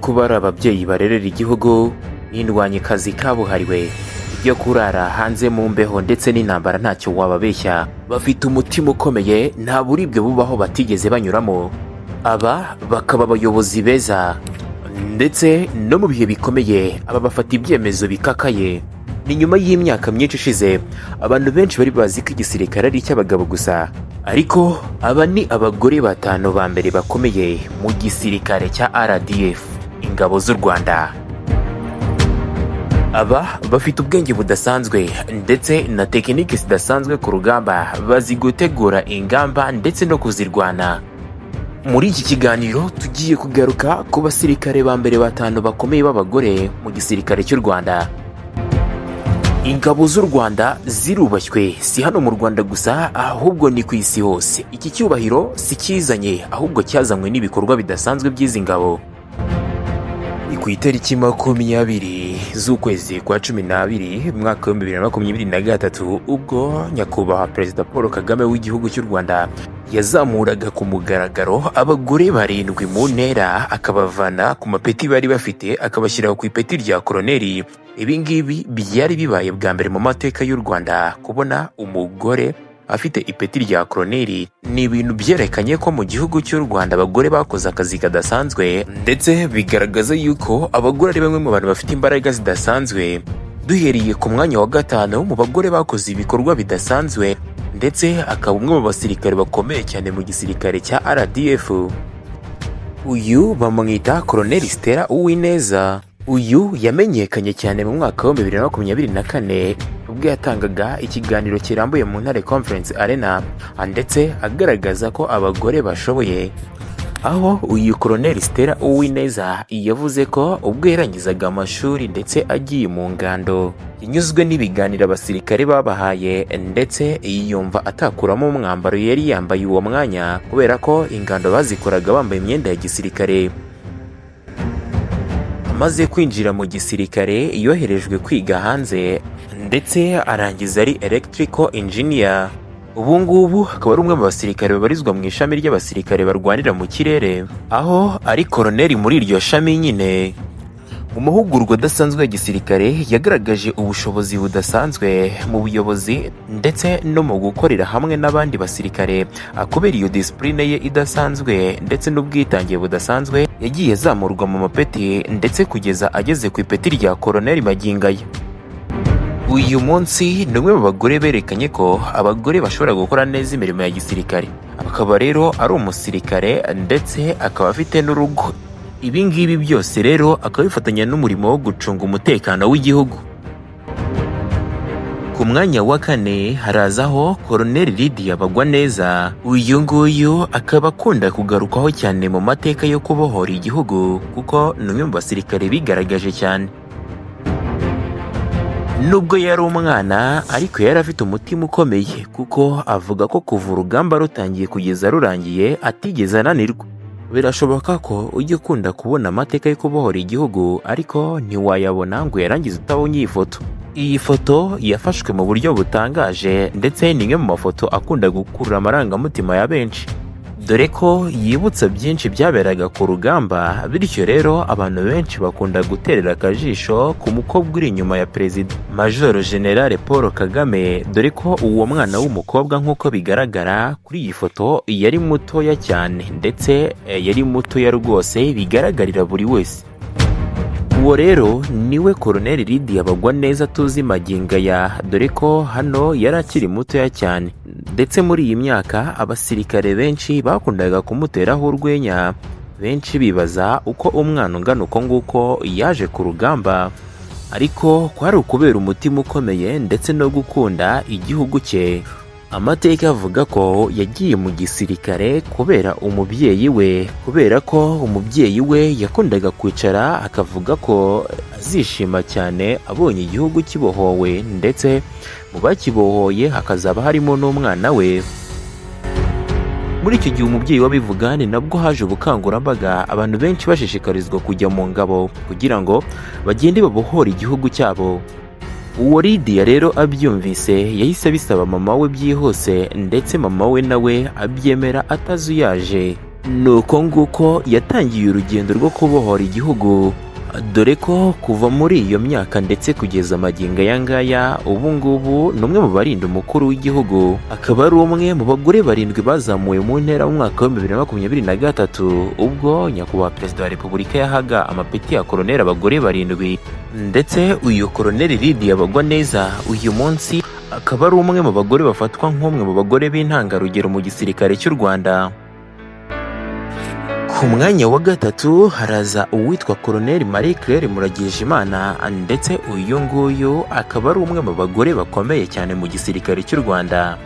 kuba ari ababyeyi barerera igihugu n'indwanyikazi kabuhariwe, ibyo kurara hanze mu mbeho ndetse n'intambara ntacyo wababeshya. Bafite umutima ukomeye, nta buribwe bubaho batigeze banyuramo. Aba bakaba abayobozi beza, ndetse no mu bihe bikomeye aba bafata ibyemezo bikakaye. Ni nyuma y'imyaka myinshi ishize abantu benshi bari bazi ko igisirikare ari icy'abagabo gusa, ariko aba ni abagore batanu ba mbere bakomeye mu gisirikare cya RDF, ingabo z'u Rwanda. Aba bafite ubwenge budasanzwe ndetse na tekiniki zidasanzwe ku rugamba, bazi gutegura ingamba ndetse no kuzirwana. Muri iki kiganiro tugiye kugaruka ku basirikare ba mbere batanu bakomeye b'abagore mu gisirikare cy'u Rwanda. Ingabo z'u Rwanda zirubashywe, si hano mu Rwanda gusa, ahubwo ni ku isi hose. Iki cyubahiro si kizanye, ahubwo cyazanywe n'ibikorwa bidasanzwe by'izi ngabo. Ni ku itariki 20 z'ukwezi kwa 12, umwaka wa 2023, ubwo Nyakubahwa Perezida Paul Kagame w'igihugu cy'u Rwanda yazamuraga ku mugaragaro abagore barindwi mu ntera, akabavana ku mapeti bari bafite akabashyira ku ipeti rya koroneri. Ibi ngibi byari bibaye bwa mbere mu mateka y'u Rwanda kubona umugore afite ipeti rya koroneri. Ni ibintu byerekanye ko mu gihugu cy'u Rwanda abagore bakoze akazi kadasanzwe, ndetse bigaragaza yuko abagore ari bamwe mu bantu bafite imbaraga zidasanzwe. Duhereye ku mwanya wa gatanu mu bagore bakoze ibikorwa bidasanzwe, ndetse akaba umwe mu basirikare bakomeye cyane mu gisirikare cya RDF, uyu bamwita Koroneri Stella Uwineza. Uyu yamenyekanye cyane mu mwaka wa 2024, ubwo yatangaga ikiganiro kirambuye mu Ntare Conference Arena, ndetse agaragaza ko abagore bashoboye, aho uyu Koroneri Stella Uwineza yavuze ko ubwo yarangizaga amashuri ndetse agiye mu ngando, yanyuzwe n'ibiganiro abasirikare babahaye, ndetse yumva atakuramo umwambaro yari yambaye uwo mwanya, kubera ko ingando bazikoraga bambaye imyenda ya gisirikare. Amaze kwinjira mu gisirikare, yoherejwe kwiga hanze, ndetse arangiza ari electrical engineer. Ubu ngubu akaba ari umwe mu basirikare babarizwa mu ishami ry'abasirikare barwanira mu kirere, aho ari koroneri muri iryo shami nyine. Mu mahugurwa adasanzwe ya gisirikare, yagaragaje ubushobozi budasanzwe mu buyobozi ndetse no mu gukorera hamwe n'abandi basirikare. Kubera iyo disipurine ye idasanzwe ndetse n'ubwitange budasanzwe, yagiye azamurwa mu mapeti, ndetse kugeza ageze ku ipeti rya koroneri magingo aya. Uyu munsi ni umwe mu bagore berekanye ko abagore bashobora gukora neza imirimo ya gisirikare, akaba rero ari umusirikare ndetse akaba afite n'urugo. Ibi ngibi byose rero akaba bifatanya n'umurimo wo gucunga umutekano w'igihugu. Ku mwanya wa kane harazaho Koroneri Lydia Bagwaneza. Uyu nguyu akaba akunda kugarukwaho cyane mu mateka yo kubohora igihugu, kuko ni umwe mu basirikare bigaragaje cyane. Nubwo yari umwana, ariko yari afite umutima ukomeye, kuko avuga ko kuva urugamba rutangiye kugeza rurangiye atigeze ananirwa. Birashoboka ko ujya ukunda kubona amateka yo kubohora igihugu, ariko ntiwayabona ngo uyarangize utabonye iyi foto. Iyi foto yafashwe mu buryo butangaje, ndetse ni imwe mu mafoto akunda gukurura amarangamutima ya benshi, dore ko yibutsa byinshi byaberaga ku rugamba. Bityo rero abantu benshi bakunda guterera akajisho ku mukobwa uri inyuma ya Perezida Majoro Generale Paul Kagame, dore ko uwo mwana w'umukobwa, nk'uko bigaragara kuri iyi foto, yari mutoya cyane, ndetse yari mutoya rwose bigaragarira buri wese. Uwo rero niwe Koroneri Lydia Bagwaneza tuzi magingo aya, dore ko hano yari akiri mutoya cyane. Ndetse muri iyi myaka abasirikare benshi bakundaga kumuteraho urwenya, benshi bibaza uko umwana ungana uko nguko yaje ku rugamba, ariko kwari ukubera umutima ukomeye ndetse no gukunda igihugu cye. Amateka avuga ko yagiye mu gisirikare kubera umubyeyi we, kubera ko umubyeyi we yakundaga kwicara akavuga ko azishima cyane abonye igihugu kibohowe, ndetse mu bakibohoye hakazaba harimo n'umwana we. Muri icyo gihe umubyeyi w'abivuga, ni nabwo haje ubukangurambaga, abantu benshi bashishikarizwa kujya mu ngabo kugira ngo bagende babohore igihugu cyabo. Uwo Lydia rero abyumvise, yahise abisaba mama we byihuse, ndetse mama we nawe abyemera atazuyaje. Ni uko nguko yatangiye urugendo rwo kubohora igihugu, dore ko kuva muri iyo myaka ndetse kugeza magingo aya ngaya, ubu ngubu ni umwe mu barinda umukuru w'igihugu, akaba ari umwe mu bagore barindwi bazamuwe mu ntera mu mwaka wa 2023, ubwo Nyakubahwa Perezida wa Repubulika yahaga amapeti ya koroneri abagore barindwi. Ndetse uyu Koroneri Lydia Bagwaneza uyu munsi akaba ari umwe mu bagore bafatwa nk'umwe mu bagore b'intangarugero mu gisirikare cy'u Rwanda. Ku mwanya wa gatatu haraza uwitwa Koroneri Marie Claire Muragijimana, ndetse uyu nguyu akaba ari umwe mu bagore bakomeye cyane mu gisirikare cy'u Rwanda.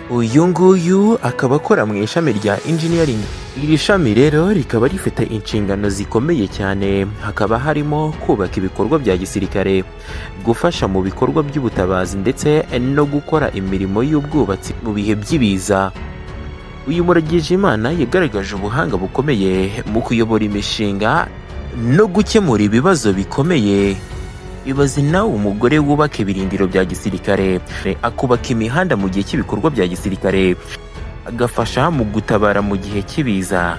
Uyu nguyu akaba akora mu ishami rya engineering. Iri shami rero rikaba rifite inshingano zikomeye cyane, hakaba harimo kubaka ibikorwa bya gisirikare, gufasha mu bikorwa by'ubutabazi ndetse no gukora imirimo y'ubwubatsi mu bihe by'ibiza. Uyu Muragijimana yagaragaje ubuhanga bukomeye mu kuyobora imishinga no gukemura ibibazo bikomeye. Ibaze nawe umugore wubaka ibirindiro bya gisirikare, akubaka imihanda mu gihe cy'ibikorwa bya gisirikare, agafasha mu gutabara mu gihe cy'ibiza.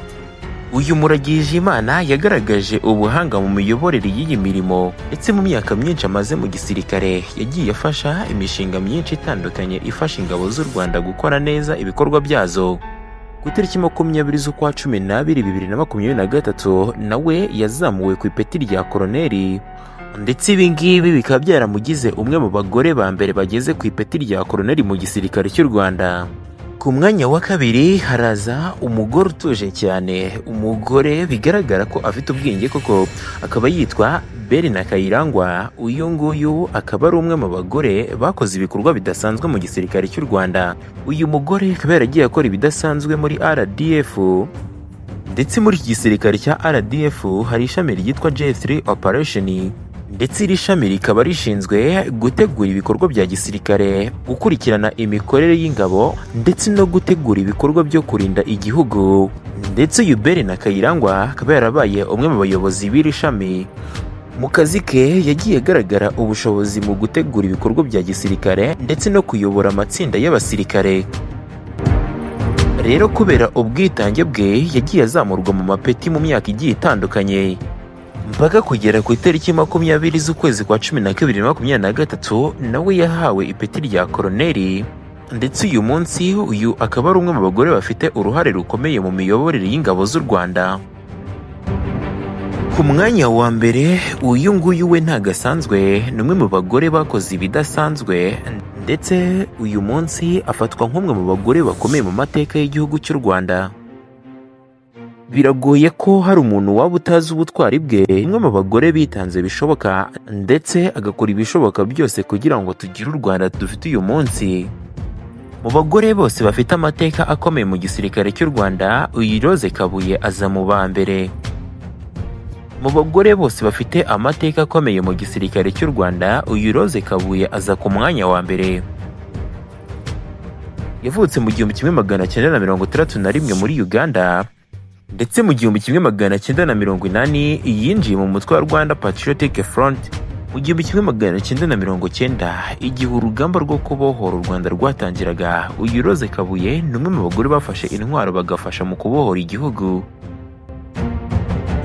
Uyu Muragijimana yagaragaje ubuhanga mu miyoborere y'iyi mirimo, ndetse mu myaka myinshi amaze mu gisirikare yagiye afasha imishinga myinshi itandukanye ifasha ingabo z'u Rwanda gukora neza ibikorwa byazo. Ku itariki 20 z'ukwa 12 2023 nawe yazamuwe ku ipeti rya koroneri, ndetse ibi ngibi bikaba byaramugize umwe mu bagore ba mbere bageze ku ipeti rya koroneri mu gisirikare cy'u Rwanda. Ku mwanya wa kabiri haraza umugore utuje cyane, umugore bigaragara ko afite ubwenge koko, akaba yitwa Berina Kayirangwa. Uyu nguyu akaba ari umwe mu bagore bakoze ibikorwa bidasanzwe mu gisirikare cy'u Rwanda. Uyu mugore akaba yaragiye akora ibidasanzwe muri RDF, ndetse muri iki gisirikare cya RDF hari ishami ryitwa J3 Operation, ndetse iri shami rikaba rishinzwe gutegura ibikorwa bya gisirikare, gukurikirana imikorere y'ingabo ndetse no gutegura ibikorwa byo kurinda igihugu. Ndetse uyu Berina Kayirangwa akaba yarabaye umwe mu bayobozi b'iri shami. Mu kazi ke yagiye agaragara ubushobozi mu gutegura ibikorwa bya gisirikare ndetse no kuyobora amatsinda y'abasirikare. Rero kubera ubwitange bwe yagiye azamurwa mu mapeti mu myaka igiye itandukanye, mpaka kugera ku itariki 20 z'ukwezi kwa 12 2023 nawe yahawe ipeti rya koroneri. Ndetse uyu munsi uyu akaba ari umwe mu bagore bafite uruhare rukomeye mu miyoborere y'ingabo z'u Rwanda. Ku mwanya wa mbere, uyu nguyu we ntagasanzwe, ni umwe mu bagore bakoze ibidasanzwe, ndetse uyu munsi afatwa nk'umwe mu bagore bakomeye mu mateka y'igihugu cy'u Rwanda. Biragoye ko hari umuntu waba utazi ubutwari bwe, umwe mu bagore bitanze bishoboka ndetse agakora ibishoboka byose kugira ngo tugire u Rwanda dufite uyu munsi. Mu bagore bose bafite amateka akomeye mu gisirikare cy'u Rwanda, uyu Rose Kabuye aza mu ba mbere. Mu bagore bose bafite amateka akomeye mu gisirikare cy'u Rwanda, uyu Rose Kabuye aza ku mwanya wa mbere. Yavutse mu 1961 muri Uganda, ndetse mu 1980 yinjiye mu mutwe wa Rwanda Patriotic Front. Mu 1990, igihe urugamba rwo kubohora u Rwanda rwatangiraga, uyu Rose Kabuye ni umwe mu bagore bafashe intwaro bagafasha mu kubohora igihugu.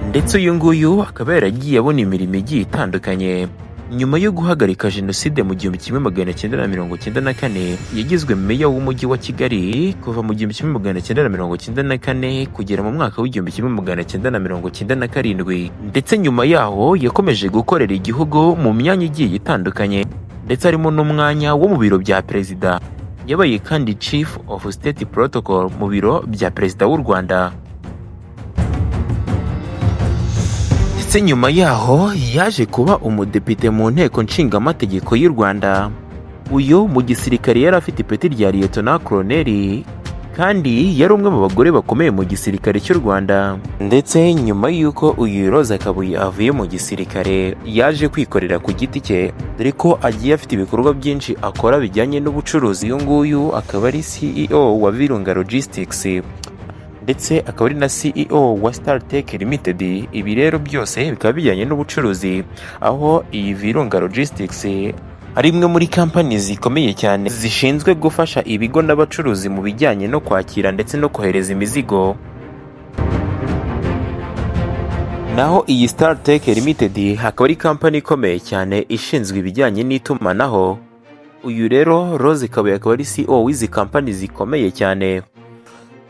Ndetse uyu nguyu akaba yaragiye abona imirimo igiye itandukanye. Nyuma yo guhagarika jenoside mu 1994, yagizwe meya w'umujyi wa Kigali kuva mu 1994 kugera mu mwaka wa 1997. Ndetse nyuma yaho yakomeje gukorera igihugu mu myanya igiye itandukanye, ndetse harimo n'umwanya wo mu biro bya perezida. Yabaye kandi Chief of State Protocol mu biro bya perezida w'u Rwanda. Ndetse nyuma yaho yaje kuba umudepite mu nteko nshingamategeko y'u Rwanda. Uyu mu gisirikare yari afite ipeti rya Lieutenant Colonel, kandi yari umwe mu bagore bakomeye mu gisirikare cy'u Rwanda. Ndetse nyuma y'uko uyu Rose Kabuye avuye mu gisirikare, yaje kwikorera ku giti cye, dore ko agiye afite ibikorwa byinshi akora bijyanye n'ubucuruzi. Uyu nguyu akaba ari CEO wa Virunga Logistics, ndetse akaba ari na CEO wa StarTech Limited. Ibi rero byose bikaba bijyanye n'ubucuruzi, aho iyi Virunga Logistics ari imwe muri kampani zikomeye cyane zishinzwe gufasha ibigo n'abacuruzi mu bijyanye no kwakira ndetse no kohereza imizigo. Naho iyi Startech Limited akaba ari kampani ikomeye cyane ishinzwe ibijyanye n'itumanaho. Uyu rero Rose Kabuye akaba ari CEO w'izi kampani zikomeye cyane.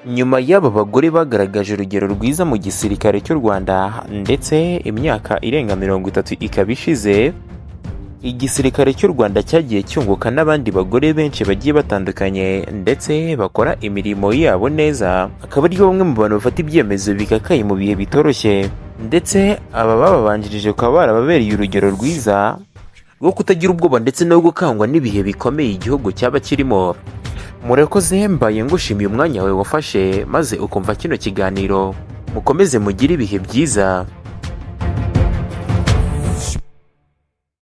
Nyuma y'aba bagore bagaragaje urugero rwiza mu gisirikare cy'u Rwanda, ndetse imyaka irenga 30 ikaba ishize, igisirikare cy'u Rwanda cyagiye cyunguka n'abandi bagore benshi bagiye batandukanye ndetse bakora imirimo yabo neza, akaba ari bamwe mu bantu bafata ibyemezo bikakaye mu bihe bitoroshye, ndetse aba bababanjirije bakaba barababereye urugero rwiza rwo kutagira ubwoba ndetse no gukangwa n'ibihe bikomeye igihugu cyaba kirimo. Murakoze, mbaye ngushimiye umwanya wawe wafashe maze ukumva kino kiganiro. Mukomeze mugire ibihe byiza.